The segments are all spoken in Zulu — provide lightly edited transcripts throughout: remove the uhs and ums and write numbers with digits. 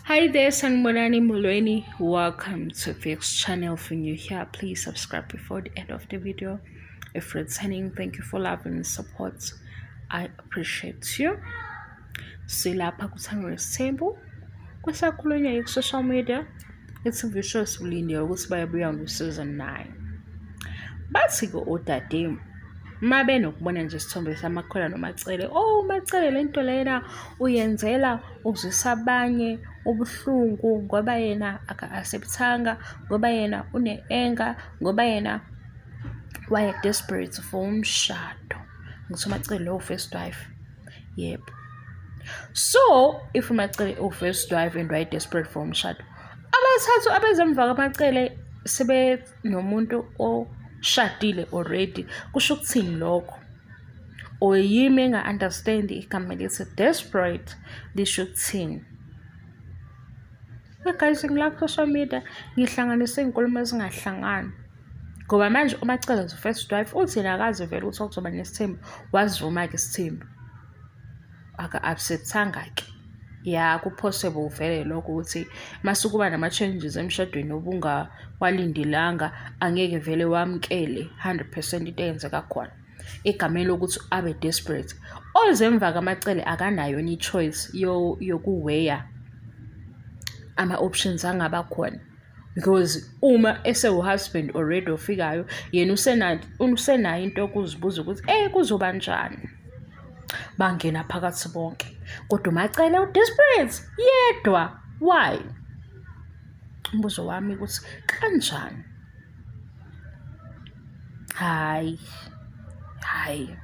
Hi there, Sanibonani Molweni. Welcome to Fix Channel. If you're new here, please subscribe before the end of the video. If returning, thank you for love and support. I appreciate you. Silapha kuThando Nesithembu. Kusakhulunywa ku-social media. It's vicious ulindele ukuthi bayabuya ngo-season 9. Bathi-ke odade uma benokubona nje isithombe saMakhwela noMaCele, oh uMaCele le nto lena uyenzela uzwisa abanye ubuhlungu ngoba yena aka-accept-anga, ngoba yena une-anger, ngoba yena waye-desperate for umshado. Ngithi uMaCele lo first wife. Yebo. So, if uMaCele u-first wife and waye-desperate for umshado, abathathu abezemva kaMaCele sebenomuntu oshadile already. Kusho ukuthini lokho? Or yimi enga-understand igama elithi desperate lisho ukuthini? Guys, ngila ku-social media ngihlanganise iy'nkulumo ezingahlangani. Ngoba manje uMaCele is first wife uthi yena akazi vele ukuthi kuzoba nesithembu, wasivuma-ke isithembu. Aka-accept-anga-ke. Ya, ku-possible vele lokho ukuthi mase kuba nama-changes emshadweni obungawalindelanga, angeke vele wamukele 100% into eyenzeka khona. Egameni lokuthi abe desperate. Oze emva kaMaCele akanayo any choice yoku-weigh-a ama-options angaba khona. Because uma esewu-husband already ofikayo, yena usenayo into yokuzibuza ukuthi eh kuzoba njani. Bangena phakathi bonke. Kodwa uMaCele u-desperate yedwa. Why? Umbuzo wami ukuthi kanjani? Hhayi, hhayi.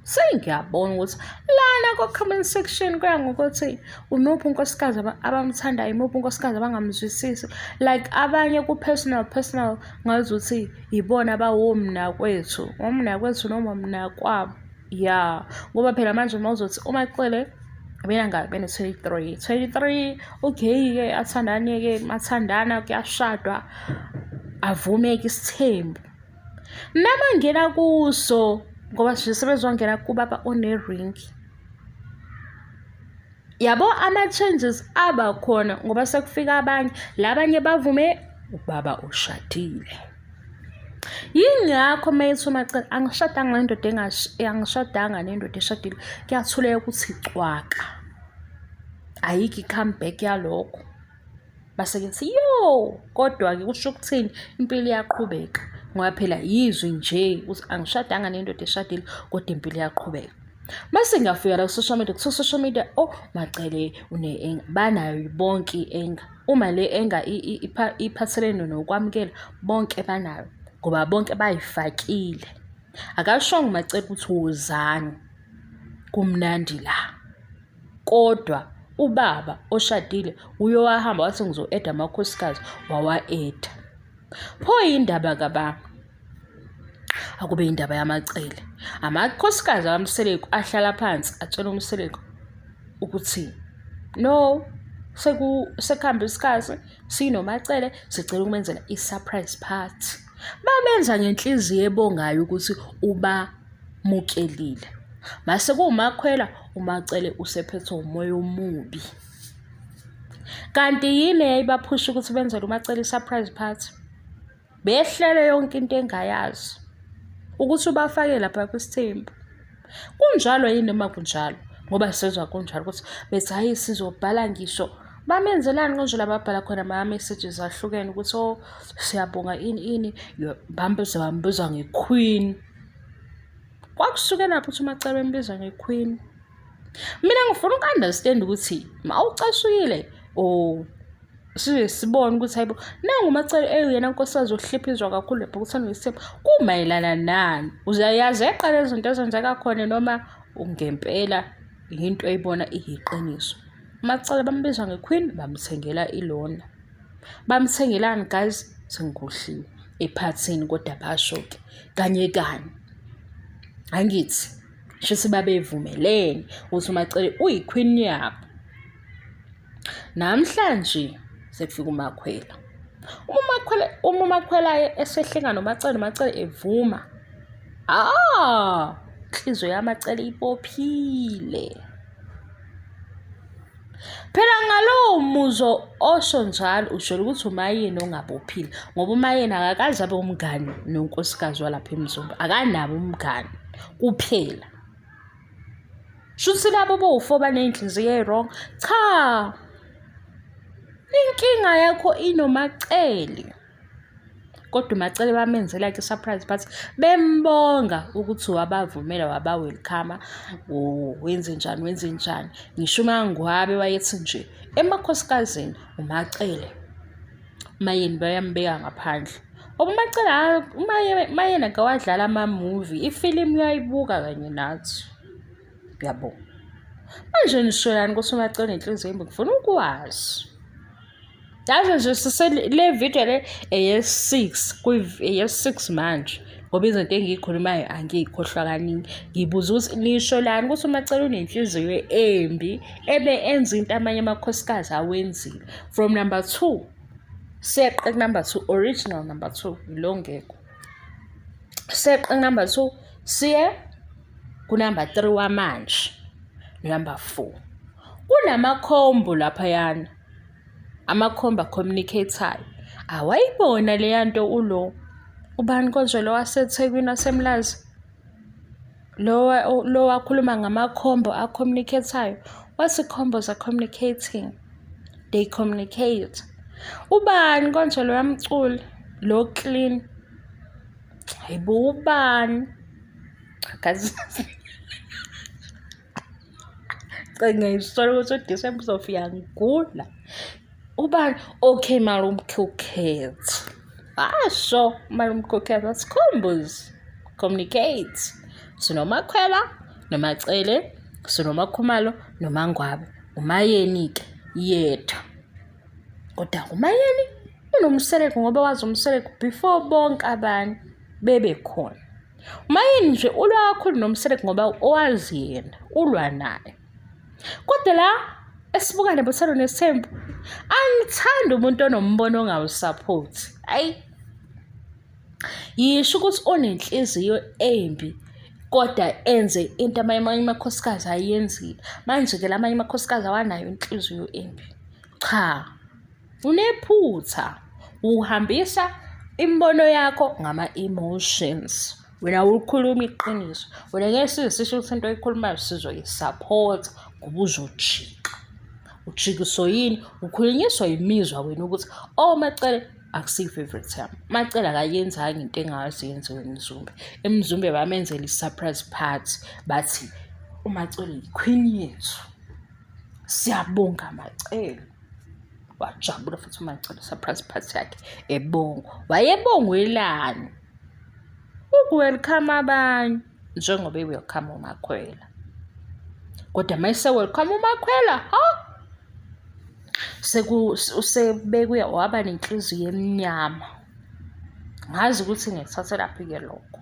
Sengiyabona ukuthi lana ku-comment section kuya ngokuthi umuphi unkosikazi abamthandayo, imuphi unkosikazi abangamzwisisi. Like abanye ku-personal personal ngazuthi ibona abawomnakwethu, omnakwethu noma mnakwabo. Ya, ngoba phela manje uma uzothi uMaCele benangaki beno-23, 23 okay-ke athandane-ke mathandana kuyashadwa avume-ke isithembu. Nabangena kuso ngoba nje sebezongena kubaba one-ring. Yabo ama-changes aba khona ngoba sekufika abanye, labanye bavume ubaba ushadile. Yingakho uma ethi uMaCele angishadanga nendoda angishadanga nendoda eshadile, kuyathuleka ukuthi cwaka. Ayikho i-comeback yalokho. Base kethi yo, kodwa-ke kusho ukuthini impilo iyaqhubeka ngoba phela yizwi nje ukuthi angishadanga nendoda eshadile kodwa impilo iyaqhubeka. Mase ngiyafika la ku-social media, kuthiwa social media, oh Macele une-anger, banayo bonke i-anger. Uma le anger iphathelene nokwamukela, bonke banayo ngoba bonke bayifakile. Akashongo uMaCele ukuthi wozani, kumnandi la. Kodwa ubaba oshadile uye wahamba wathi ngizo-add-a amakhosikazi, wawa-add-a. Pho yindaba kababa? Akube indaba yaMaCele. Amakhosikazi akaMseleku ahlala phansi atshela uMseleku ukuthi no, sekuhambe isikhathi sinoMaCele sicela ukumenzela i-surprise party. Bamenza ngenhliziyo ebongayo ukuthi ubamukelile. Mase kuwuMakhwela, uMaCele usephethwe umoya omubi. Kanti yini eyayibaphusha ukuthi benzele uMaCele i-surprise party? Behlele yonke into engayazi ukuthi ubafake lapha kwisithembu. Kunjalo yini noma kunjalo? Ngoba sizwa kunjalo ukuthi bethi hhayi sizobhala ngisho bamenzelani konje la babhala khona ama-messages ahlukene ukuthi oh siyabonga ini ini bambiza bambiza nge-queen. Kwakusuke lapho ukuthi uMaCele bembiza nge-queen. Mina ngifuna uku-understand ukuthi mawucasukile or size sibone ukuthi hayibo nangu uMaCele eyena nkosikazi ohliphizwa kakhulu lapho kuThando Nesithembu kumayelana nani? Uyazeqa lezi zinto ezenzeka khona noma ngempela yinto oyibona iyiqiniso? UMaCele bambiza nge-queen bamthengela ilona. Bamthengelani guys? Sengikhohliwe ephathini kodwa basho-ke kanye kanye. Angithi shuthi babevumelene ukuthi uMaCele uyi-queen yabo. Namhlanje sekufika uMakhwela. Uma uMakhwela uma uMakhwela esehlenga noMaCele, uMaCele evuma. Ah, inhliziyo yaMaCele ibophile. Phela ngalowo muzwa osho njalo usholo ukuthi uMayeni ongabophile ngoba uMayeni akakaze abe umngani nonkosikazi walapha eMzumbe, akanabo umngani kuphela. Shuthi labo bowu-four baney'nhliziyo ey'wrong. Cha, inkinga yakho inoMaCele. Kodwa uMaCele bamenzela-ke i-surprise party bembonga ukuthi wabavumela waba-welcome-a wenzenjani wenzenjani. Ngisho uMaNgwabe wayethi nje emakhosikazini uMaCele, uMaYeni bayambeka ngaphandle. Ngoba uMaCele uMaYeni ake wadlala ama-movie, ifilimu uyayibuka kanye nathi. Uyabo? Manje nisholani ukuthi uMaCele unenhliziyo embi ngifuna ukwazi. Yazi nje sise le video le eye-six eye-six manje ngoba izinto engiyikhulumayo angiyikhohlwa kaningi. Ngibuza ukuthi nisholani ukuthi uMaCele unenhliziyo embi ebe enza into amanye amakhosikazi awenzile. From number 2 seqe number 2 original number 2 lo ngekho. Seqe number 2 siye kunumber 3 wamanje number 4. Kunamakhombo laphayana. Amakhombi a-communicate-ayo. Awayibona leya nto ulo ubani konje lo waseThekwini waseMlazi? Lo lo wakhuluma ngamakhombo a-communicate-ayo. Wathi combos are communicating. They communicate. Ubani konje loya mculi lo clean? Hayibo ubani? Cha guys. Cha ngiyayisola ukuthi uDisemba uzofika ngigula. Ubani? Okay malume Kukhetha. Asho malume Kukhetha wathi combos communicate. SinoMakhwela noMaCele, sinoMakhumalo noMaNgwabe. UMaYeni-ke yedwa. Kodwa uMaYeni unomseleku ngoba wazi umseleku before bonke abanye bebekhona. Umayeni nje ulwa kakhulu noMseleku ngoba owazi yena ulwa naye. Kodwa la esibuka nebothelo nesithembu angithandi umuntu onombono ongawusaphothi. Ayi yisho ukuthi unenhliziyo embi kodwa enze into amanye amanye amakhosikazi ayenzile. Manje-ke la amanye amakhosikazi awanayo inhliziyo embi. Cha, Unephutha. Uhambisa imibono yakho ngama-emotions. Wena awulikhulumi iqiniso. Wena ngeke size sisho ukuthi into oyikhulumayo sizoyisaphotha ngoba uzojika. Ujikiswa yini? Ukhulunyiswa yimizwa wena ukuthi oh Macele akusiyo i-favourite yami. Macele akayenzanga into engazi yenziwe eMzumbe. EMzumbe bamenzela i-surprise party bathi uMacele yi-queen yethu. Siyabonga Macele. Wajabula futhi uMaCele surprise party yakhe ebongwa. Wayebongwelani? Uku-welcome abanye njengoba e-welcome uMakhwela. Kodwa uma ese-welcome uMakhwela, ha? Usebekwe waba nenhliziyo emnyama. Ngazi ukuthi ngikuthathelaphi-ke lokho.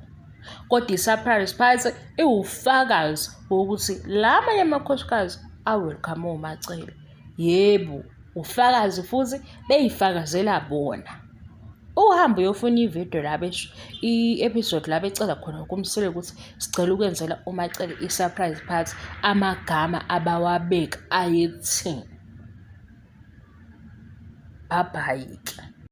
Kodwa i-surprise party iwufakazi wokuthi la amanye amakhosikazi a-welcome oMaCele. Yebo, ufakazi futhi bey'fakazela bona. Uhambe uyofuna ividiyo la besho i-episode la becela khona kuMseleku ukuthi sicela ukwenzela uMaCele i-surprise party, amagama abawabeka ayethini. Bye bye-ke.